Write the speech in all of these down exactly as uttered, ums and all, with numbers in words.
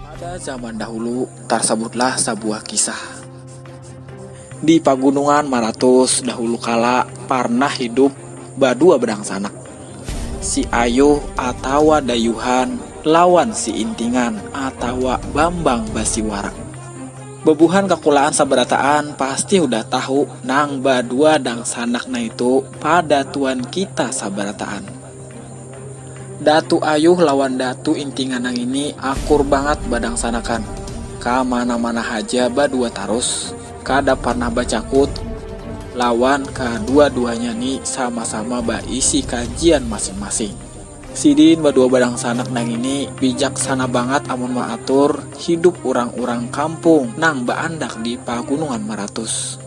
Pada zaman dahulu, tarsebutlah sebuah kisah. Di pagunungan Maratus dahulu kala parnah hidup badua badangsanak. Si Ayuh atawa Dayuhan lawan si Intingan atawa Bambang Basiwara. Bebuhan kakulaan sabarataan pasti hudah tahu nang badua dangsanak naitu pada tuan kita sabarataan. Datu Ayuh lawan Datu Intingan nangini akur bangat badangsanakan. Ka mana-mana haja badua tarus, kada parnah bacakut, lawan kadua-duanya ni sama-sama baisi kajian masing-masing. Sidin badua badangsanak nangini bijaksana bangat amun maatur hidup urang-urang kampung nang baandak di Pagunungan Maratus.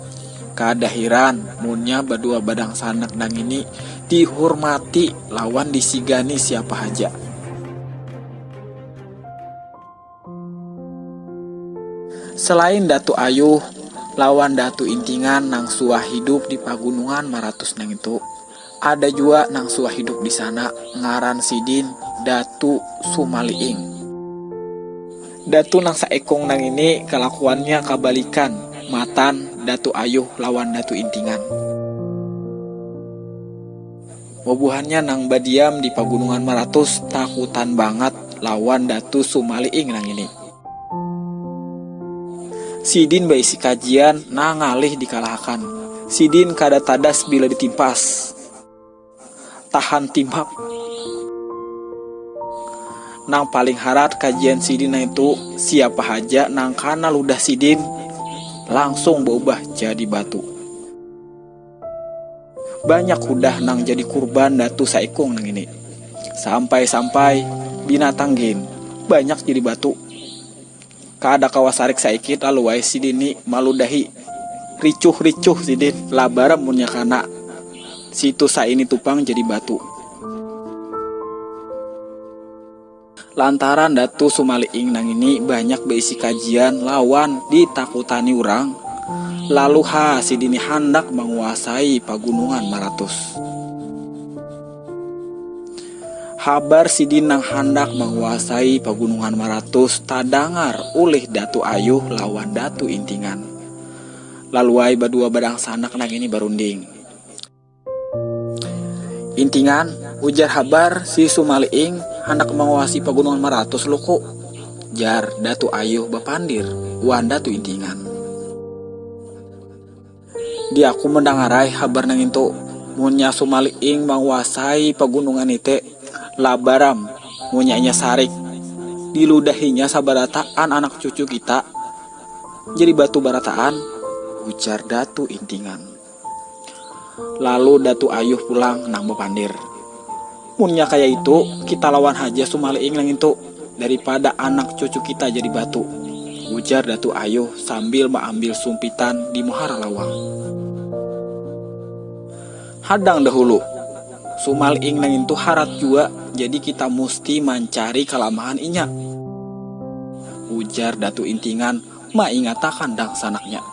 Kada hiran munnya badua badangsanak nangini dihurmati lawan disigani siapa haja. Selain Datu Ayuh lawan Datu Intingan nang suah hidup di Pagunungan Maratus nangitu, ada jua nang suah hidup di sana ngaran sidin Datu Sumaliing. Datu nang saikung nangini kalakuannya kabalikan matan Datu Ayuh lawan Datu Intingan. Bubuhannya nang badiam di Pagunungan Maratus takutan bangat lawan Datu Sumaliing nangini. Sidin baisi kajian nang ngalih dikalahakan. Sidin kada tadas bila ditimpas. Tahan timbak. Nang paling harat kajian sidin naitu, siapa haja nang kana ludah sidin langsung baubah jadi batu. Banyak hudah nang jadi kurban Datu Saikung nangini. Sampai-sampai binatang gin banyak jadi batu. Kada kawa sarik saikit lalu ai sidin ni maludahi. Ricuh-ricuh sidin, labaram munnya kana. Situ saini tupang jadi batu. Lantaran Datu Sumaliing nangini banyak baisi kajian lawan ditakutani urang, lalu ha sidin ni handak manguasai Pagunungan Maratus. Habar sidin nang handak manguasai Pagunungan Maratus tadangar ulih Datu Ayuh lawan Datu Intingan. Lalu ai badua badangsanak nangini barunding. Intingan, ujar habar si Sumaliing handak manguasai Pagunungan Maratus luku, jar Datu Ayuh bapandir wan Datu Intingan. Di aku mendangarai habar nang itu, munnya Sumaliing manguasai pagunungan ite, labaram munnya inya sarik, diludahinya sabarataan anak cucu kita jadi batu barataan, ujar Datu Intingan. Lalu Datu Ayuh pulang nang bapandir. Munnya kaya itu, kita lawan haja Sumaliing nang itu, daripada anak cucu kita jadi batu, ujar Datu Ayuh sambil maambil sumpitan di muhara lawang. Hadang dahulu, Sumaliing nang itu harat jua, jadi kita musti mancari kalamahan inya, ujar Datu Intingan maingatakan dangsanaknya.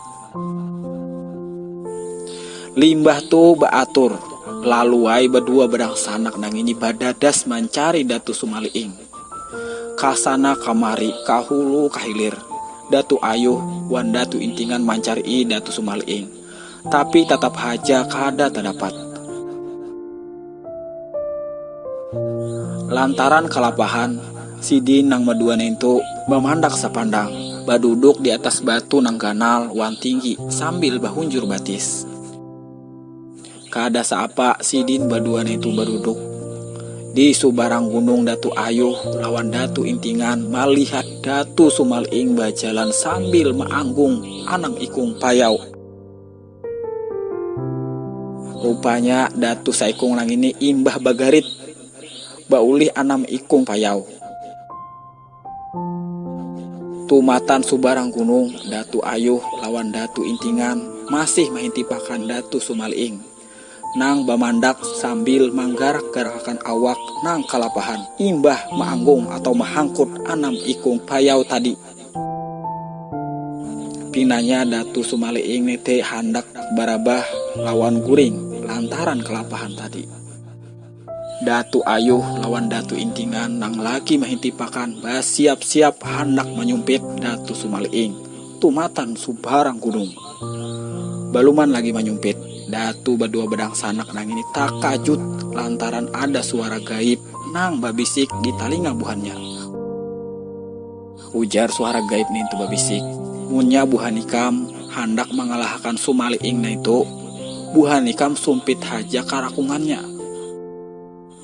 Limbah tu baatur, lalu ai badua badangsanak nangini badadas mancari Datu Sumaliing. Kasana kamari, kahulu kahilir, Datu Ayuh wan Datu Intingan mancarii Datu Sumaliing, tapi tatap haja kada tadapat. Lantaran kalapahan, sidin nang madua nintu bamandak sapandang, baduduk di atas batu nang ganal wan tinggi sambil bahunjur batis. Kada saapa sidin badua nintu baduduk. Di subarang gunung Datu Ayuh lawan Datu Intingan malihat Datu Sumaliing bajalan sambil maanggung anam ikung payau. Rupanya Datu Saikung nangini imbah bagarit baulih anam ikung payau. Tumatan subarang gunung, Datu Ayuh lawan Datu Intingan masih mahintipakan Datu Sumaliing nang bamandak sambil manggarak-garakan awak nang kalapahan imbah maanggung atau mahangkut anam ikung payau tadi. Pinanya Datu Sumaliing niti handak barabah lawan guring lantaran kalapahan tadi. Datu Ayuh lawan Datu Intingan nang lagi mahintipakan basiap-siap handak manyumpit Datu Sumaliing tumatan subarang gunung. Baluman lagi manyumpit, Datu badua badangsanak nang ini takajut lantaran ada suara gaib nang babisik di talinga buhannya. Ujar suara gaib nintu babisik, munnya buhan ikam handak mangalahakan Sumaliing naitu, buhan ikam sumpit haja karakungannya.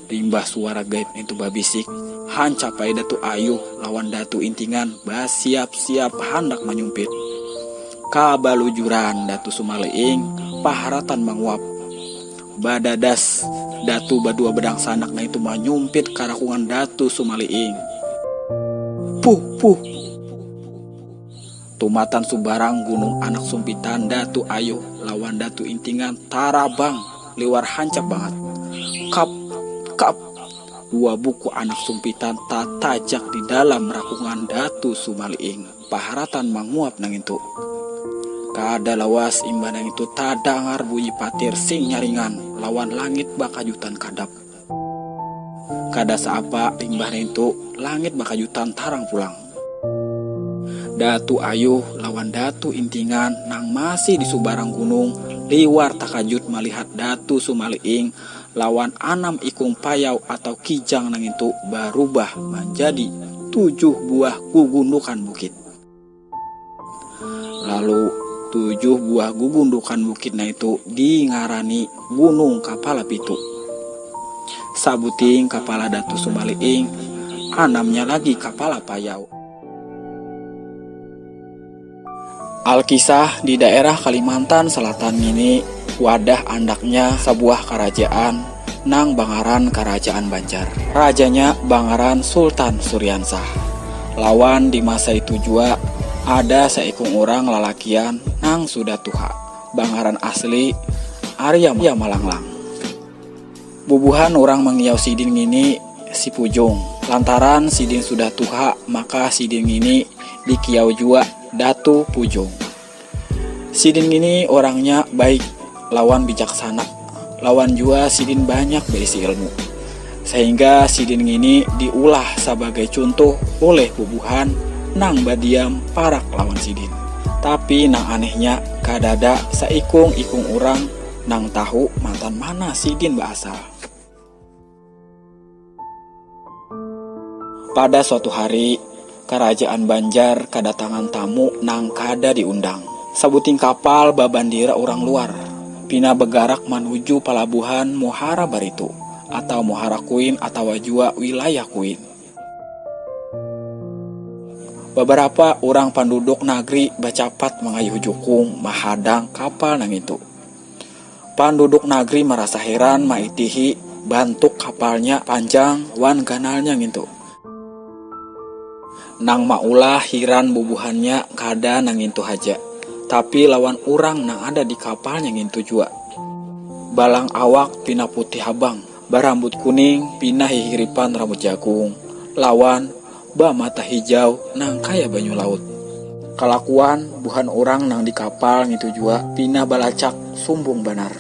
Limbah suara gaib nintu babisik, hancap ai Datu Ayuh lawan Datu Intingan basiap-siap handak manyumpit. Kabalujuran Datu Sumaliing paharatan manguap. Badadas Datu badua badangsanak naitu manyumpit karakungan Datu Sumaliing. Puh, puh. Tumatan subarang gunung anak sumpitan Datu Ayuh lawan Datu Intingan tarabang liwar hancap bangat. Kap, kap. Dua buku anak sumpitan tatajak di dalam rakungan Datu Sumaliing. Paharatan manguap nang itu. Kada lawas imbah nang itu tadangar bunyi patir sing nyaringan lawan langit bakajutan kadap. Kada saapa imbah nang itu langit bakajutan tarang pulang. Datu Ayuh lawan Datu Intingan nang masih di subarang gunung liwar takajut malihat Datu Sumaliing lawan anam ikung payau atau kijang nang itu barubah manjadi tujuh buah gugundukan bukit. Lalu tujuh buah gugundukan bukit naitu dingarani Gunung Kapala Pitu. Sabuting kapala Datu Sumaliing, anamnya lagi kapala payau. Alkisah di daerah Kalimantan Selatan ngini wadah andaknya sabuah karajaan nang bangaran Karajaan Banjar. Rajanya bangaran Sultan Suriansah. Lawan di masa itu jua ada saikung urang lalakian nang sudah tuha. Bangaran asli Arya Malanglang. Bubuhan urang mangiau sidin ngini si Pujung. Lantaran sidin sudah tuha, maka sidin ngini dikiau jua Datu Pujung. Sidin ngini orangnya baik lawan bijaksana, lawan jua sidin banyak baisi ilmu. Sahingga sidin ngini diulah sabagai cuntuh oleh bubuhan nang badiam parak lawan sidin. Tapi nang anehnya, kadada saikung-ikung urang nang tahu matan mana sidin baasal. Pada suatu hari, Karajaan Banjar kadatangan tamu nang kada diundang. Sabuting kapal babandira urang luar, pina bagarak manuju palabuhan Muhara Baritu atau Muhara Kuin atawa jua Wilayah Kuin. Babarapa urang panduduk nagri bacapat mangayuh jukung mahadang kapal nang itu. Panduduk nagri marasa heran maitihi bantuk kapalnya panjang wan ganalnya ngintu. Nang maulah hiran bubuhannya kada nang ngintu haja, tapi lawan urang nang ada di kapalnya ngintu jua. Balang awak pina putih habang, barambut kuning pina hihiripan rambut jagung, lawan bamata hijau nang kaya banyu laut. Kalakuan buhan urang nang di kapal ngitu jua pina balacak sumbung banar.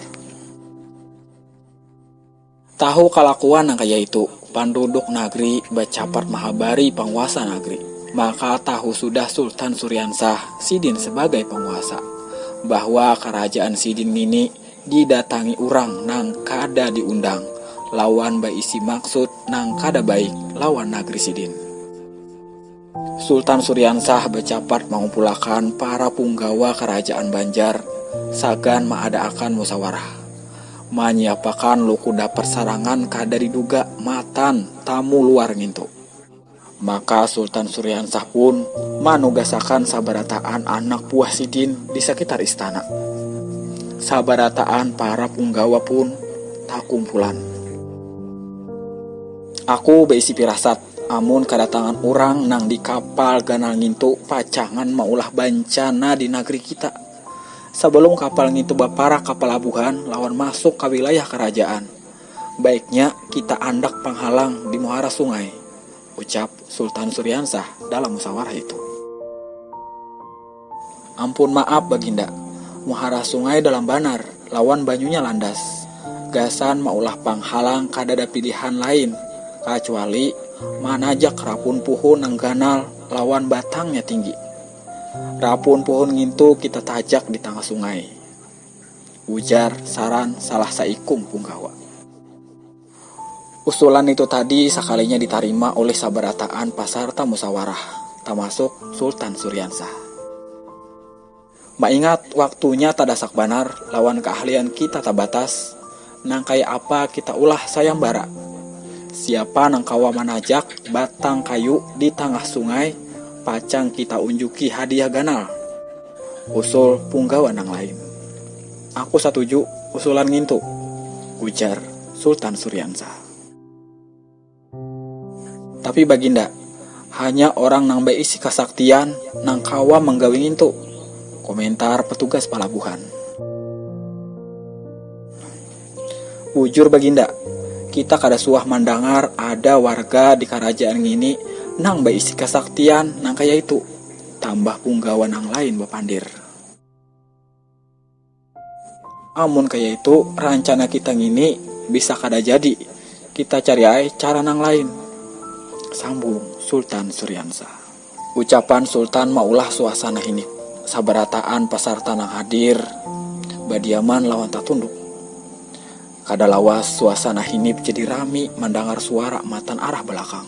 Tahu kalakuan nang kaya itu, panduduk nagri bacapat mahabari panguasa nagri. Maka tahu sudah Sultan Suriansah sidin sabagai panguasa, bahwa karajaan sidin ngini didatangi urang nang kada diundang, lawan baisi maksud nang kada baik lawan nagri sidin. Sultan Suriansah bacapat mangumpulakan para punggawa karajaan Banjar sagan maadaakan musawarah, manyiapakan luku dapat sarangan kada diduga matan tamu luar ngintu. Maka Sultan Suriansah pun manugasakan sabarataan anak buah sidin di sakitar istana. Sabarataan para punggawa pun takumpulan. Aku baisi pirasat, amun kadatangan urang nang di kapal ganal ngintu pacangan maulah bancana di nagri kita. Sabalum kapal ngintu baparak ka palabuhan lawan masuk ka wilayah karajaan, baiknya kita andak panghalang di muhara sungai, ucap Sultan Suriansah dalam musawarah itu. Ampun maaf, Baginda, muhara sungai dalam banar lawan banyunya landas. Gasan maulah panghalang kadada pilihan lain kacuali manajak rapun puhun nang ganal lawan batangnya tinggi. Rapun puhun ngintu kita tajak di tangah sungai, ujar saran salah saikung punggawa. Usulan itu tadi sakalinya ditarima oleh sabarataan pasarta musawarah, tamasuk Sultan Suriansah. Maingat waktunya tadasak banar lawan kaahlian kita tabatas, nang kaya apa kita ulah sayambara. Siapa nang kawa manajak batang kayu di tangah sungai, pacang kita unjuki hadiah ganal, usul punggawa nang lain. Aku satuju usulan ngintu, ujar Sultan Suriansah. Tapi Baginda, hanya orang nang baisi kasaktian nang kawa manggawi ngintu, komentar petugas palabuhan. Bujur Baginda, kita kada suah mandangar ada warga di karajaan ngini nang baisi kasaktian nang kaya itu, tambah punggawa nang lain bapandir. Amun kaya itu, rancana kita ngini bisa kada jadi. Kita cari ai cara nang lain, sambung Sultan Suriansah. Ucapan Sultan maulah suasana hinip. Sabarataan pasarta nang hadir badiaman lawan tatunduk. Kada lawas suasana hinip jadi rami mandangar suara matan arah balakang.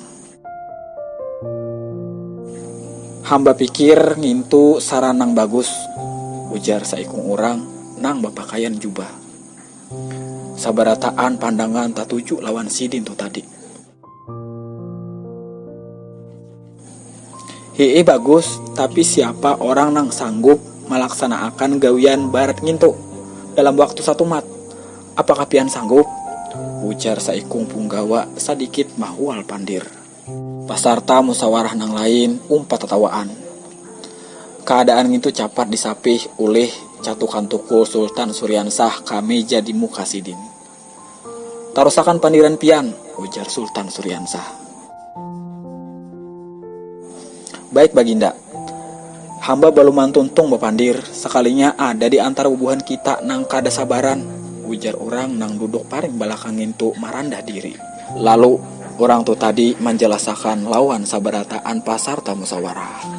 Hamba pikir ngintu saran nang bagus, ujar saikung urang nang bapakaian jubah. Sabarataan pandangan tatuju lawan sidin tu tadi. Hiih bagus, tapi siapa orang nang sanggup malaksanaakan gawian barat ngintu dalam waktu satumat? Apakah pian sanggup? Ujar saikung punggawa sadikit mahual pandir. Pasarta musawarah nang lain umpat tatawaan. Kaadaan ngintu capat disapih ulih catukan tukul Sultan Suriansah ka meja di muka sidin. Tarusakan pandiran pian, ujar Sultan Suriansah. Baik Baginda, hamba baluman tuntung bapandir, sakalinya ada di antara bubuhan kita nang kada sabaran, ujar urang nang duduk paring balakang ngintu marandah diri. Lalu, urang tu tadi manjalasakan lawan sabarataan pasarta musawarah.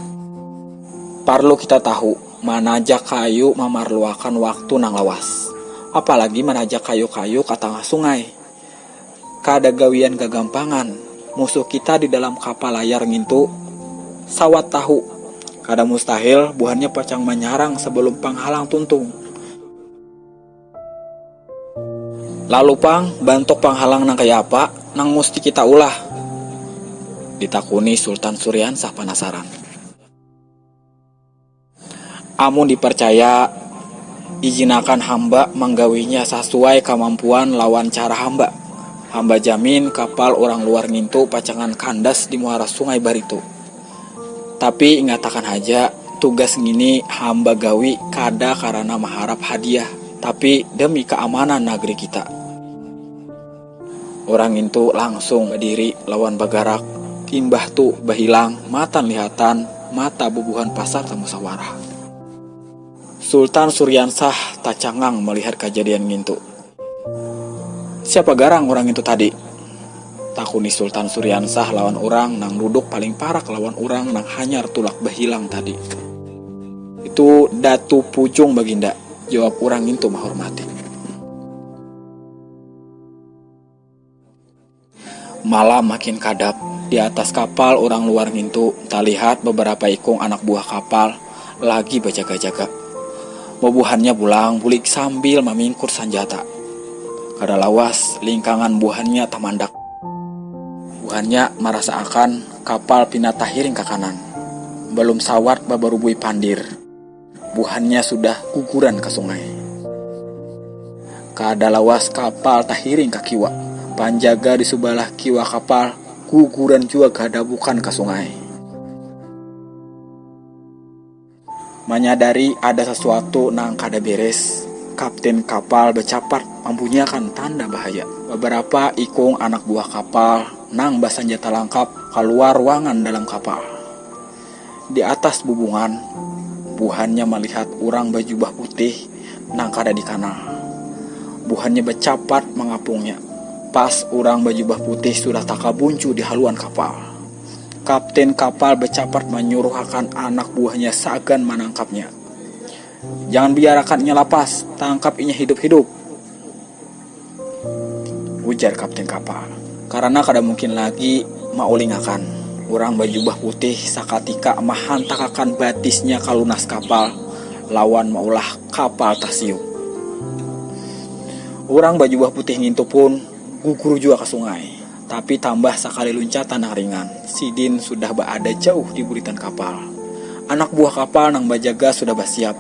Parlu kita tahu, manajak kayu mamarluakan waktu nang lawas. Apalagi manajak kayu-kayu ka tangah sungai. Kada gawian gagampangan. Musuh kita di dalam kapal layar ngintu sawat tahu. Kada mustahil buhannya pacang manyarang sabalum panghalang tuntung. Lalu pang, bantuk panghalang nang kaya apa nang musti kita ulah? Ditakuni Sultan Suriansah panasaran. Amun diparcaya, ijinakan hamba manggawinya sasuai kamampuan lawan cara hamba. Hamba jamin kapal urang luar ngintu pacangan kandas di muara sungai baritu. Tapi ingatakan haja, tugas ngini hamba gawi kada karana maharap hadiah, tapi demi kaamanan nagri kita. Urang ngintu langsung badiri lawan bagarak, imbah tu bahilang matan lihatan mata bubuhan pasarta musawarah. Sultan Suriansah tacangang malihat kajadian ngintu. Siapa garang urang ngintu tadi? Takuni Sultan Suriansah lawan urang nang duduk paling parak lawan urang nang hanyar tulak bahilang tadi. Itu Datu Pucung Baginda, jawab urang ngintu mahormati. Malam makin kadap. Di atas kapal urang luar ngintu talihat babarapa ikung anak buah kapal lagi bajaga-jaga. Bubuhannya bulang bulik sambil mamingkur sanjata. Kada lawas lingkangan buhannya tamandak. Buhannya marasaakan kapal pina tahiring ka kanan. Balum sawat babarubui pandir. Buhannya sudah guguran ka sungai. Kada lawas kapal tahiring ka kiwa. Panjaga di subalah kiwa kapal guguran jua gadabukan ka sungai. Manyadari ada sasuatu nang kada beres, kapten kapal bacapat mambunyiakan tanda bahaya. Babarapa ikung anak buah kapal nang basanjata langkap kaluar ruangan dalam kapal. Di atas bubungan, buhannya malihat urang bajubah putih nang kada dikanal. Buhannya bacapat mangapungnya. Pas urang bajubah putih sudah takabuncu di haluan kapal, kapten kapal bacapat manyuruhakan anak buahnya sagan manangkapnya. "Jangan biarakan inya lapas, tangkap inya hidup-hidup," ujar kapten kapal. Karana kada mungkin lagi maulingakan, urang bajubah putih sakatika mahantakakan batisnya ka lunas kapal lawan maulah kapal tasiuk. Urang bajubah putih ngintu pun gugur jua ka sungai. Tapi tambah sakali luncatan nang ringan, sidin sudah baada jauh di buritan kapal. Anak buah kapal nang bajaga sudah basiap.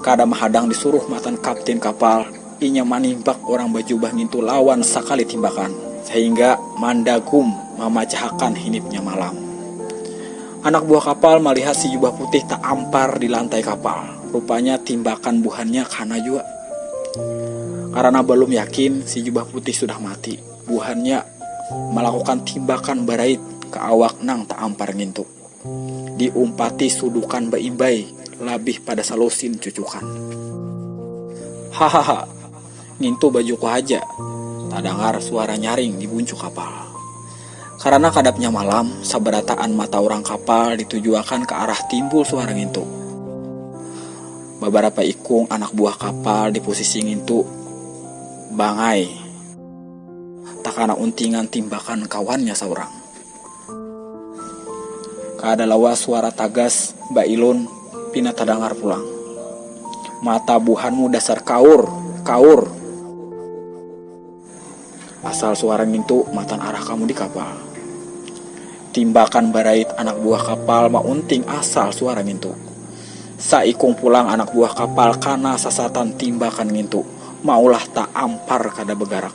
Kada mahadang disuruh matan kaptin kapal, inya manimbak urang bajubah ngintu lawan sakali timbakan, sahingga mandagum mamacahakan hinipnya malam. Anak buah kapal malihat si jubah putih taampar di lantai kapal. Rupanya timbakan buhannya kana jua. Karana balum yakin si jubah putih sudah mati, buhannya malakukan timbakan barait ka awak nang taampar ngintu. Diumpati sudukan baimbai labih pada salusin cucukan. "Hahaha, ngintu bajuku haja," tadangar suara nyaring di buncu kapal. Karana kadapnya malam, sabarataan mata urang kapal ditujuakan ka arah timbul suara ngintu. Babarapa ikung anak buah kapal di pusisi ngintu bangai takana untingan timbakan kawannya saurang. Kada lawas suara tagas bailun pina tadangar pulang. "Mata buhanmu dasar kaur, kaur! Asal suara ngintu matan arah kamu di kapal." Timbakan barait anak buah kapal maunting asal suara ngintu. Saikung pulang anak buah kapal kana sasatan timbakan ngintu, maulah taampar kada bagarak.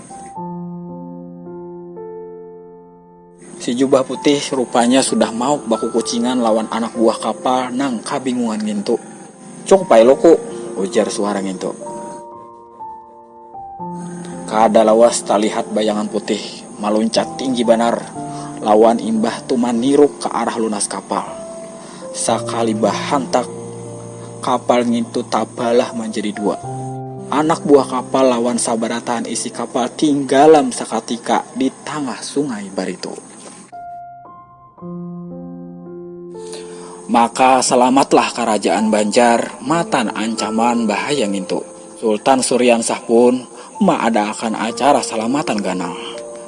Si jubah putih rupanya sudah mauk bakukucingan lawan anak buah kapal nang kabingungan ngintu. "Cukup ai, Luku," ujar suara ngintu. Kada lawas talihat bayangan putih maluncat tinggi banar lawan imbah tu maniruk ka arah lunas kapal. Sakali bahantak, kapal ngintu tabalah manjadi dua. Anak buah kapal lawan sabarataan isi kapal tinggalam sakatika di tangah sungai baritu. Maka salamatlah karajaan Banjar matan ancaman bahaya ngintu. Sultan Suriansah pun maadaakan acara salamatan ganal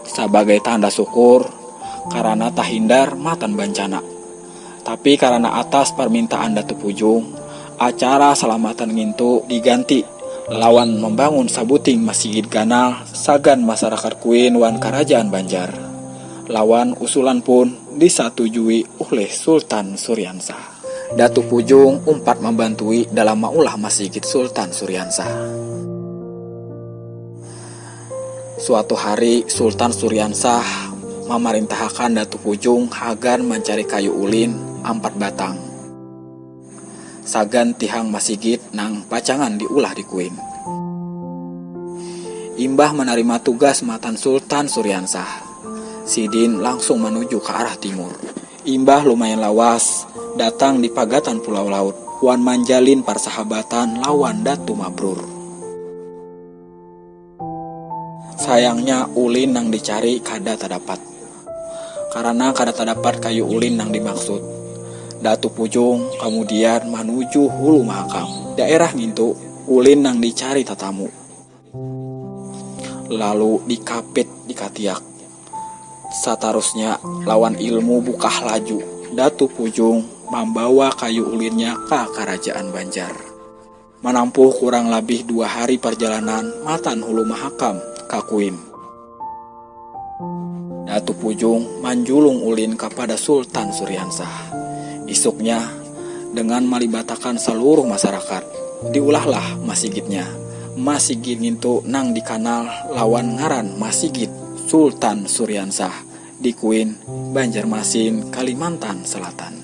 sabagai tanda syukur karana tahindar matan bancana. Tapi karana atas parmintaan Datu Pujung, acara salamatan ngintu diganti lawan mambangun sabuting masigit ganal sagan masarakat Kuin wan karajaan Banjar. Lawan usulan pun disatujui ulih Sultan Suriansah. Datu Pujung umpat mambantui dalam maulah masigit Sultan Suriansah. Suatu hari Sultan Suriansah mamarintahakan Datu Pujung hagan mancari kayu ulin ampat batang sagan tihang masigit nang pacangan diulah di Kuin. Imbah manarima tugas matan Sultan Suriansah, sidin langsung manuju ka arah timur. Imbah lumayan lawas, datang di pagatan pulau laut wan manjalin parsahabatan lawan Datu Mabrur. Sayangnya ulin nang dicari kada tadapat. Karana kada tadapat kayu ulin nang dimaksud, Datu Pujung kamudian manuju Hulu Mahakam. Daerah ngintu ulin nang dicari tatamu. Lalu dikapit dikatiak. Satarusnya lawan ilmu bukah laju, Datu Pujung mambawa kayu ulinnya ka Karajaan Banjar. Manampuh kurang labih dua hari parjalanan matan Hulu Mahakam ka Kuin. Datu Pujung manjulung ulin kapada Sultan Suriansah. Isuknya, dengan malibatakan saluruh masarakat, diulahlah masigitnya. Masigit ngintu nang dikanal lawan ngaran Masigit Sultan Suriansah di Kuin, Banjarmasin, Kalimantan Selatan.